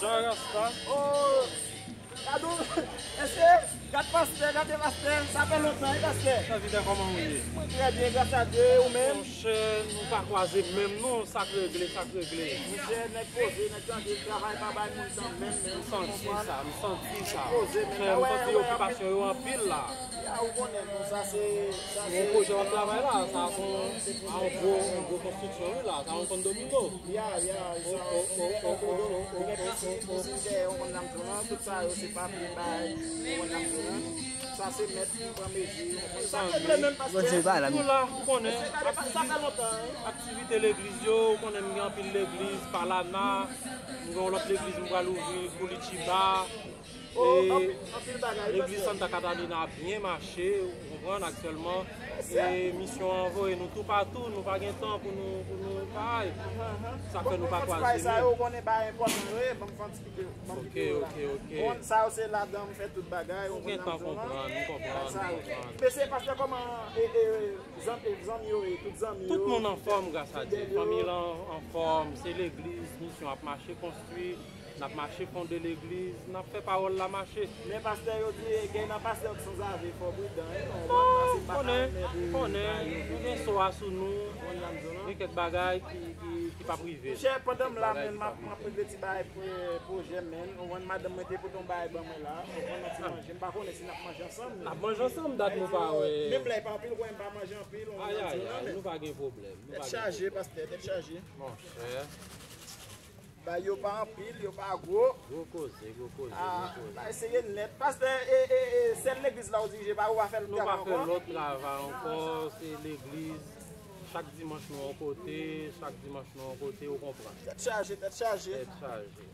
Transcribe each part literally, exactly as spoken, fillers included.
Jan Rasta. Oh, gad ou, mesye, gad pastè, gade pastè, sa fè lontan, wi, pastè. Sèvitè, kòman ou ye? Mwen trè byen, gras a Dye, ou menm? Monchè, nou pa kwaze menm non, sa k regle, sa k regle. Monchè, nèg poze, nèg tranke, travay pa bay moun tan menm, menm. M santi sa, m santi sa. Poze, menm. Monchè, m santi okipasyon yo anpil la. Ya, ou konnen, bon, sa se, sa se yon pwojè w ap travay la, sa se yon, yon gwo, yon gwo konstriksyon, wi, la, sa yon kondomino. Ya, ya, sa, ou gen plis, ou gen plis dèyè, ou konn nan zòn nan, tout sa yo, se pa pli bay, ou konn nan zòn nan. Sa se mèt ki pran mezi, ou konn sa, pwoblèm menm, pastè. Bon, se pa la. Nou la, ou konnen. Sa fè lontan, wi. Aktivite legliz yo, ou konnen m gen anpil legliz, Palana, m gen yon lòt legliz m pral ouvri, Koulitiba. Oh, e anpil, anpil bagay, legliz pastè. Santa Catalina ap byen mache, ou konprann, aktyèlman. E misyon an voye nou toupatou, nou pa gen tan pou nou, pou nou bay. Sa fè nou pa kwaze menm. Bon, nou fè ti bagay sa yo, ou konnen bagay enpòtan yo ye, ban m fè yon ti pike, ban m pike yo la. Ok, ok, ok. Bon, sa yo se ladan m fè tout bagay, ou konprann, m konprann, m konprann. Mesye, pastè, kòman, e, e, zanm-, e, zanmi yo ye, tout zanmi yo, fidèl yo? Tout moun anfòm, gras a Dye. Fanmi lan anfòm, se legliz, misyon ap mache konstwi. N ap mache fonde legliz, n ap fè pawòl la mache. Men pastè yo di, gen nan pastè yo ki sanzave, fò pridan, wi. Non, ou konnen, ou konnen, nou gen so a sou nou, gen kèk bagay ki, ki, ki p ap rive. Monchè, pandan m la, men, m ap, m ap regle ti bagay pou, pwojè, men, ou konn madanm mwen te pote yon bagay ban mwen la, ou konn yon ti manje, m pa konnen si n ap manje ansanm. N ap manje ansanm, dat nou pa wè. Menm lè e pa anpil, ou konnen m pa manje anpil, ou konn sa, men. Nou pa gen pwoblèm, nou pa gen pwoblèm. Tèt chaje, pastè, tèt chaje. Monchè. Bay yo pa anpil, yo pa gwo. Gwo koze, gwo koze, gwo koze. Bay serye nèt. Pastè, e, e, e, sèl legliz la ou dirije, pa ou pa fè lòt travay ankò? Nou pa fè lòt travay ankò, se legliz. Chak dimanch nou yon kote, chak dimanch nou yon kote, ou konprann. Tèt chaje, tèt chaje. Tèt chaje.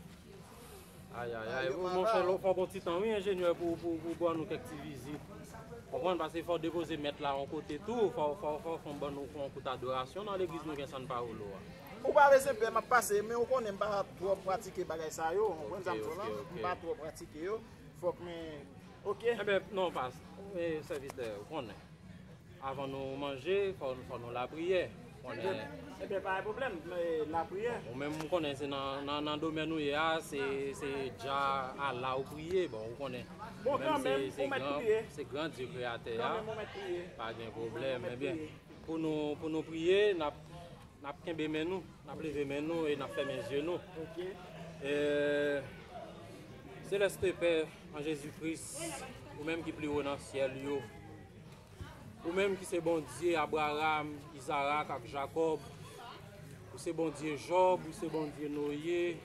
Ay, ay, ay, monchè, fò w pran ti tan, wi, enjenyè, pou, pou, pou ban nou kèk ti vizit. Konprann, paske fò w depoze mèt la yon kote tou, fò, fò, fò, fò w ban nou fè yon kout adorasyon nan legliz nou gen San Paolo a. Ou pa bezwen pè, m ap pase, men ou konnen m pa twò pratike bagay sa yo, ou konprann sa m di w la? Ok, ok, ok. M pa twò pratike yo, fòk men, ok. Enben, non, pas, e, sèvitè, ou konnen. Avan nou manje, fò, fò nou lapriyè. Konnen. Enben, pa gen pwoblèm, men lapriyè. Ou menm, m konnen se nan, nan, nan domèn ou ye a, se, se dja Allah ou priye, bon, ou konnen. Bon, kanmenm, ou mèt priye. Se gran Dye kreyatè a. Kanmenm, ou mèt priye. Pa gen pwoblèm, enben. Pou nou, pou nou priye, n ap, n ap kenbe men nou, n ap leve men nou e n ap fèmen zye nou. Ok. E, Seleste Pè, an Jezi Kris, ou menm ki pi wo nan syèl yo, ou menm ki se Bondye Abraram, Izarak ak Jakòb, ou se Bondye Jòb, ou se Bondye Noye,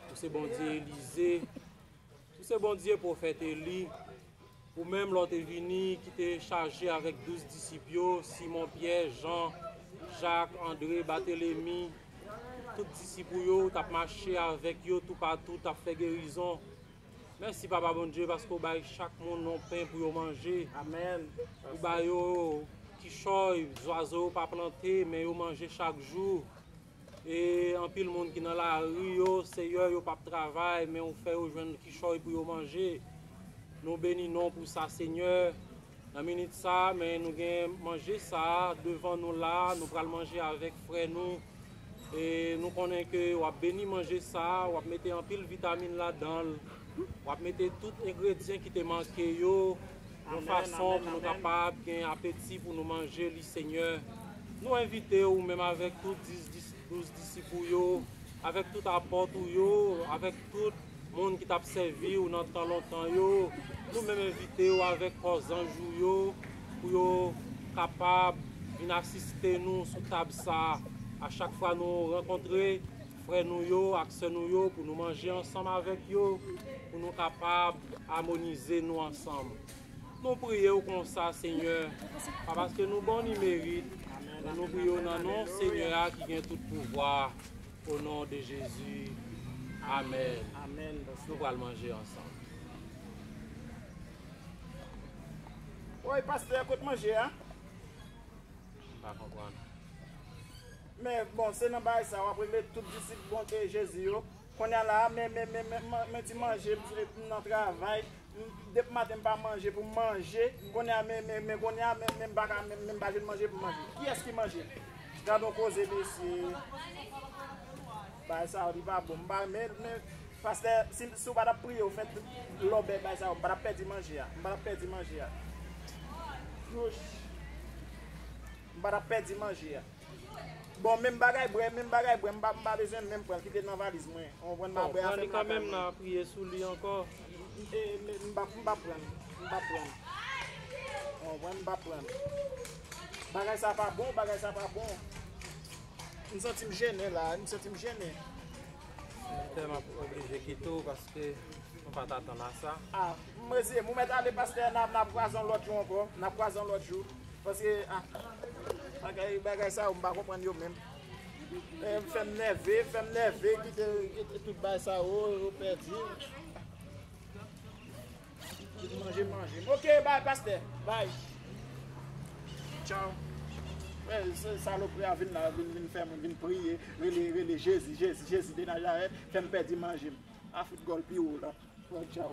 ou se Bondye Elize, ou se Bondye pwofèt Eli, ou menm lè w te vini, ki te chaje avèk douz disip yo, Simon Pyè, Jan, Jak, Andre, Batelemi, tout disip ou yo, ou t ap mache avèk yo toupatou, t ap fè gerizon. Mèsi, Papa Bondye, paske w bay chak moun yon pen pou yo manje. Amèn. Ou ba yo kichòy, zwazo yo pa plante, men yo manje chak jou. E anpil moun ki nan lari yo, Seyè, yo p ap travay, men ou fè yo jwenn kichòy pou yo manje. Nou beni non w pou sa, Senyè. Nan minit sa a, men nou gen manje sa a devan nou la, nou pral manje avèk frè nou. E nou konnen ke w ap beni manje sa a, w ap mete anpil vitamin ladan l, w ap mete tout engredyan ki te manke yo, yon fason pou nou kapab gen apeti pou nou manje li, Senyè. Nou envite w, ou menm avèk tout dis, dis, douz disip ou yo, avèk tout apot ou yo, avèk tout moun ki t ap sèvi w nan tan lontan yo. Nou menm envite w avèk kò zanj ou yo pou yo kapab vin asiste nou sou tab sa a. A chak fwa nou rankontre frè nou yo ak sè nou yo pou nou manje ansanm avèk yo, pou nou kapab amonize nou ansanm. Nou priye w konsa, Senyè, pa paske nou bon ni merit, men nou priye w nan non Senyè a ki gen tout pouvwa, o non de Jezi. Amèn. Amèn, pastè. Nou pral manje ansanm. Woy, pastè, kote manje a? M pa konprann. Men, bon, se nan bagay sa, w ap rele tout disip Bondye Jezi yo. Kounye a la, men, men, men, men, men, men ti manje, m, m nan travay. M, depi maten, m pa manje pou m manje. Kounye a, men, men, men, kounye a, men, men, m pa ka, men, men, m pa jwenn manje pou m manje. Kiyès ki manje? Gad on koze, mesye. Bagay sa yo, li pa bon. M pa, men, men, pastè, si, si w pa t ap priye, w fè tout lòbèy bagay sa yo, m pa t ap pèdi manje a. M pa t ap pèdi manje a. Wouch. M pa t ap pèdi manje a. Bon, menm bagay bwè, menm bagay bwè, m pa, m pa bezwen menm pran l, kite l nan valiz mwen. Ou konprann, m a bwè afè m la kay mwen. Pran li kanmenm, n a priye sou li ankò. E, men, m pa, m pa pran l, m pa pran l. Ou konprann, m pa pran l. Bagay sa pa bon, bagay sa pa bon. M santi m jennen la, m santi m jennen. Pastè, m ap oblije kite w paske nou pa t atann a sa. A, m reziye m. Ou mèt ale, pastè, n a, n a kwaze yon lòt jou ankò. N a kwaze yon lòt jou. Paske, a, bagay, bagay sa yo, m pa konprann yo menm. E, fè m nève, fè m nève, kite, kite tout bagay sa yo, yo pèdi. Kit manje, manje. Ok, bay, pastè. Bay. Tchaw. Wè, se salopri a vin la, vin, vin fè moun vin priye, rele, rele Jezi, Jezi, Jezi de Nazarèt, fè m pèdi manje m. A fout gòl pi wo la. Wè, tchaw.